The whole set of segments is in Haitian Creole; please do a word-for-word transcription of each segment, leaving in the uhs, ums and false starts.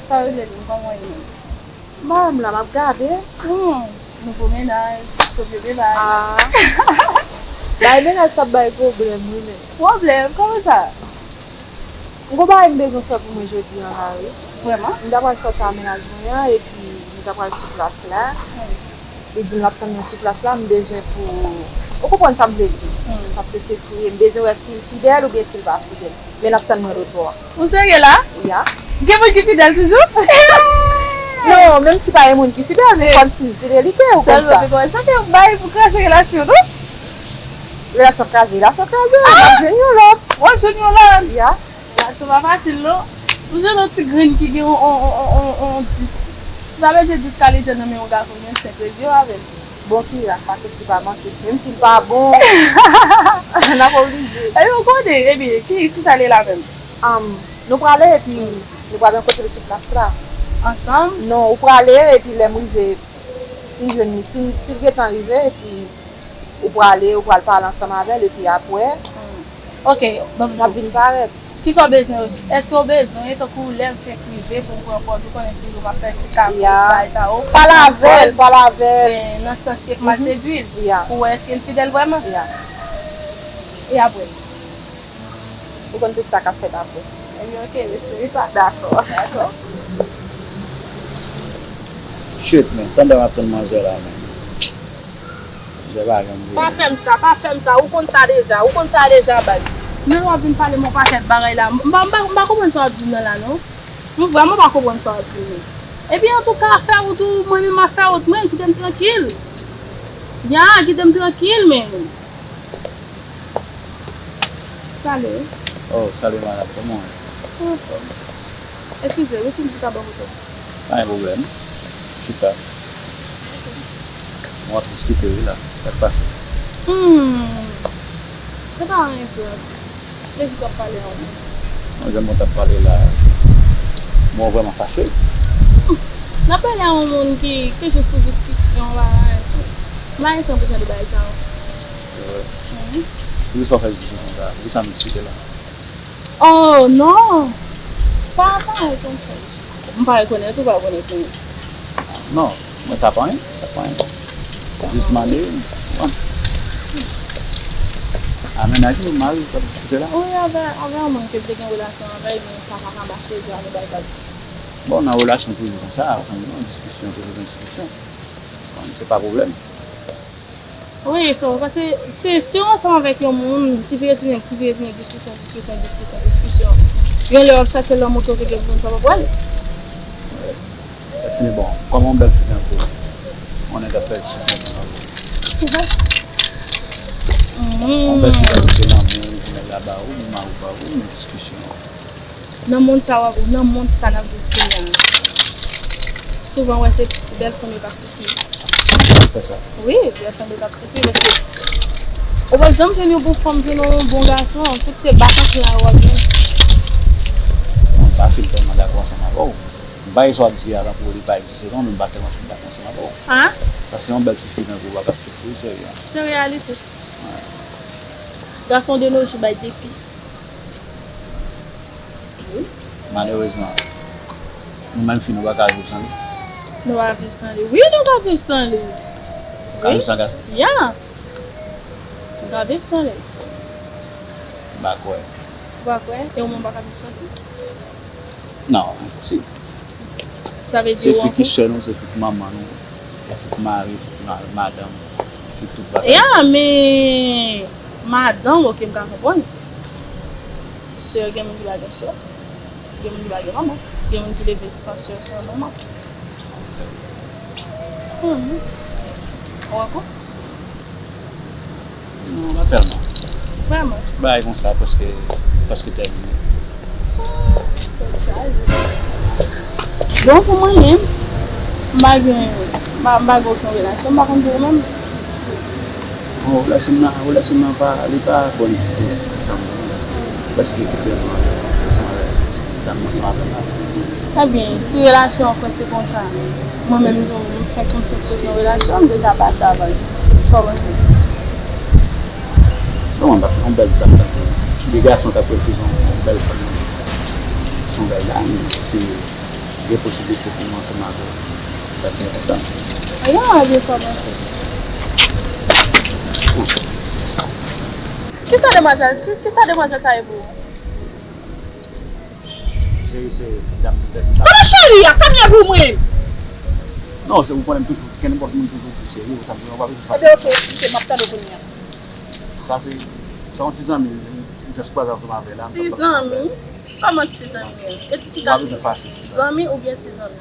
Sa yo rele l, kòman w ye menm? Bon, m la, m ap gade. Hmm, nouvo mennaj, nouvo mennaj. Ah. Bay mennaj sa ap bay pwoblèm, wi, men. Pwoblèm? Kòman sa? M gon bagay m bezwen fè pou mwen jodi an la, wi. Vrèman? M ta pral sòti a mennaj mwen an, epi nou ta pral sou plas la. Hmm. Li di m l ap tann mwen sou plas la, m bezwen pou, ou konprann sa m vle di? Hmm. Paske se fri, m bezwen wè si l fidèl oubyen si l pa fidèl. Men l ap tann mwen lòt bò a. Ou serye la? Ya. Gen moun ki fidèl toujou? Non, menm si pa gen moun ki fidèl, men fò n swiv fidelite, ou konn sa. Sèlman, se kòman chache yon bagay pou kraze relasyon nou? Relasyon kraze, relasyon kraze, w ap jwenn yon lòt. W ap jwenn yon lòt. Ya. Relasyon pa fasil, non. Si w jwenn yon ti grenn ki gen yon, yon, yon, yon, yon, yon dis, si w ta mete dis kalite nan men yon gason, gen senk reziye avè l. Bon, Kira, pa tou di pa manke. Menm si l pa bon, n ap oblije. Epi w konnen, epi, ki, ki sa l ye la menm? Am, nou prale epi nou pral rankontre l sou plas la. Ansanm? Non, ou prale epi lè m rive, si m jwenn li, si, si l gentan rive, epi ou prale, ou pral pale ansanm avè l, epi apre, hmm. Ok, ban m di w. N ap vin parèt. Kisa w bezwen yo jis? Èske w bezwen, tankou lè m fenk rive pou m pran pòz, ou konnen toujou m ap fè ti kapris, bagay sa yo? Pale avè l, pale avè l. Nan sans ke pou m al sedui l. Pou wè èske l fidèl vrèman. E apre? Ou konn tout sa k ap fèt apre. Ebyen, ok, mesye, e sa. Dakò. Dakò. Shit, man. Pandan m ap tann manzè la, man. Manzè pa janm vini. Pa fè m sa, pa fè m sa. Ou konn sa deja, ou konn sa deja, baz. Men w ap vin pale m yon pakèt bagay la. M pa, m pa, m pa konprann sa w ap di m nan la, non. M vrèman pa konprann sa w ap di m nan. Ebyen, antouka, fè wout ou, mwen menm m ap fè wout mwen, kite m trankil. Ya, kite m trankil, men. Salut. Oh, salut, madame. Comment? Anfòm. Eskize, rete m chita bò kote w. Pa gen pwoblèm. Chita. Ok. Nou ap diskite, wi, la. Sa k pase? Hmm. Se pa anyen grav. De kisa w ap pale a ou menm? Mwen, jan mwen t ap pale la, mwen vrèman fache. Hmm. N ap pale a yon moun ki toujou sou diskisyon, bagay, so, m pa gen tan pou jan de bagay sa yo. Se vre. Mhm. Poukisa w fè diskisyon konsa? Poukisa nou diskite la? Oh, non! Pa, pa rekonèt ou, frè. M pa rekonèt ou, pa rekonèt mwen. Non, mwen sa pa anyen, sa pa anyen. Jis mande, bon. A mennaj ou, mari ou k ap diskite la? Wi, avè, avè yon moun ke m te gen relasyon avè l, men sa pa ka mache, di a nou bay vag. Bon, nan relasyon toujou konsa, ou konprann, diskisyon, toujou gen diskisyon. Bon, se pa pwoblèm. Wi, so, paske se, si w ansanm avèk yon moun, ti vire tounen, ti vire tounen, diskisyon, diskisyon, diskisyon, diskisyon. Gen lè w ap chache lanmou ke w te gen pou moun sa w pa pral. Lè fini, bon, kòman yon bèl fi tankou w, yon nèg ap fè diskisyon konsa? Yon bèl fi tankou w, se lanmou, nèg la ba ou, mari w ba ou, men diskisyon. Nan mond sa w ap, nan mond sa n ap viv kounye a, souvan w wè se bèl fanm yo k ap soufri. Fè sa. Wi, bèl fanm yo k ap soufri paske ou p ap janm jwenn yon bon fanm, jwenn yon bon gason, tout se batant la yo w ap jwenn. Bon, pa fin tèlman dakò ansanm avè w. M pa wè sa w ap di a tankou li pa egziste non, men m pa tèlman fin dakò ansanm avè w. Paske yon bèl ti fi tankou w pa t ap soufri, serye. Se reyalite. Gason de nos jours bay depi. Wi. Malerezman, nou menm fi nou pa ka viv san li. Nou pa viv san li. Wi, nou ka viv san li. Ou ka viv san gason? Ya. Nou ka viv san li. M pa kwè. Ou pa kwè? E ou menm ou pa ka viv san li? Non, enposib. Sa vle di se ou fi ki sè nou, se fi ki manman nou, se fi ki mari, fi ki ma-, madanm, fi ki tout bagay. Ya, men madanm, ok, m ka konprann. Sè, gen moun ki pa gen sè. Gen moun ki pa gen manman. Gen moun ki leve san sè, san manman. Mhm. Ou wè kou? Non, pa tèlman. Vrèman? Bagay konsa prèske, prèske tèmine. Tèt chaje. Bon, pou mwen menm, m pa gen, m pa, m pa gen okenn relasyon, m pa konn pou ou menm. Bon, relasyon nan, relasyon nan pa, li pa bòn ditou, ansanm. Prèske kite ansanm avè, ansanm avè, dam nan ansanm avè m la. Ebyen, si relasyon an prèske konsa, mwen menm tou, m fèk, m fèk sot nan relasyon, m deja pase avan l. Sa w panse? Bon, mwen pa fè yon bèl dam tankou de gason k ap refize yon, yon bèl fanm. Se yon bèl dam, se Gen posiblite pou mwen ansanm avè w. Sa byen kontan. Ayon, a byen kòmanse. Kisa demwazèl, ki- kisa demwazèl sa ye pou ou? Cheri, se dam ki fè m. Kote cheri a? Sa m ye pou mwen? Non, se ou konnen m toujou, kenenpòt moun toujou di cheri, ou sa m di, ou pa bezwen fache. Ebyen, oke, eksplike, m ap tande w kounye a. Sa se, se yon ti zanmi, m jis kwaze ansanm avè l la, m t ap pale ansanm avè l. Ti zanmi? Kòman ti zanmi? Edifikasyon. Zanmi oubyen ti zanmi?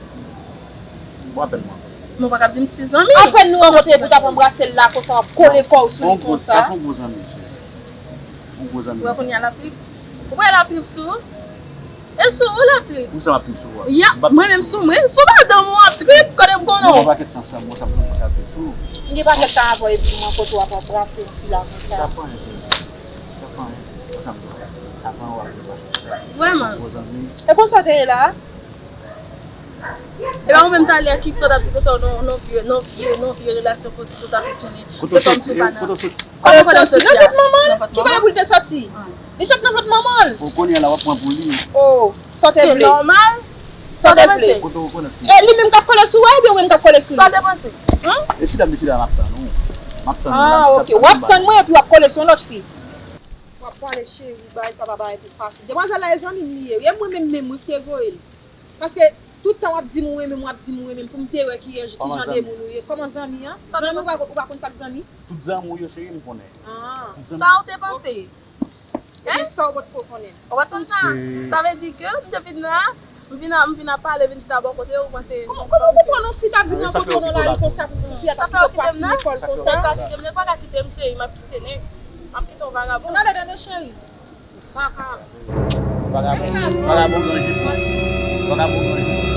Bon, apèl mwen. Mwen pa ka di m ti zanmi. Apèl nou rankontre pou t ap anbrase l la konsa, w ap kole kò w sou li konsa. Sa se yon gwo zanmi, cheri. Yon gwo zanmi. Ou wè kounye a l ap trip? Ou wè l ap trip sou ou? E sou ou l ap trip? Pou sa m ap trip sou ou a? Ya, mwen menm sou mwen. Sou madanm ou ap trip, kote m konnen w? Mwen gen pakèt tan san mwen, sa m pa ka trip sou ou. M gen pakèt tan avè w epi m wè kote w ap anbrase yon fi la konsa. Sa pa anyen, cheri. Sa pa anyen. Sa m di w, sa pa anyen w ap trip konsa. Vrèman? Yon gwo zanmi. E konsa w te ye la? E pa ou menm talè ki sot ap di konsa, non, non, vye, non, vye, non, vye relasyon konsi pou ta fonksyone. Se kòmsi w pa nan. Kote w soti? Kote w soti? Nan vant manman l? Ki kote pou l te soti? Li sot nan vant manman l. Bon, kounye a la, w ap pran pou li. Oh, sa w te vle? Se nòmal. Sa w te vle? Kote w konnen fi? E li menm k ap kole sou ou, ebyen ou menm k ap kole sou li? Sa w te panse? Hein? E chita, m chita la, m ap tann ou. M ap tann ou la. Ah, ok. W ap tann mwen epi w ap kole sou yon lòt fi. W ap pale cheri, bagay sa pa bagay pou fache. Demwazèl la e zanmi m li ye. E mwen menm menm wi ki te voye l. Paske tout tan w ap di m ou renmen m, w ap di m ou renmen m, pou m te wè ki, ki jan de moun ou ye. Kòman zanmi an? Zanmi ou pa, ou pa konn sa k zanmi? Tout zanmi w yo, cheri, m konnen. Ah. Tout zanmi. Sa w te panse? Ebyen, sa w potko konnen. Ou pa t konn sa? Sa vle di ke m te vin la, m vin a, m vin ap pale, vin chita bò kote w, ou panse. Kòman, kòman w konprann yon fi ta vin nan kote w nan lari konsa pou fi a ta kite w pati lekòl konsa? Sa w ka kite m, nèg pa ka kite m, cheri, m ap kite nèg. M ap kite yon vagabon. Gade, gade, cheri. Vagabon. Vagabon, vagabon granje. Vagabon granje.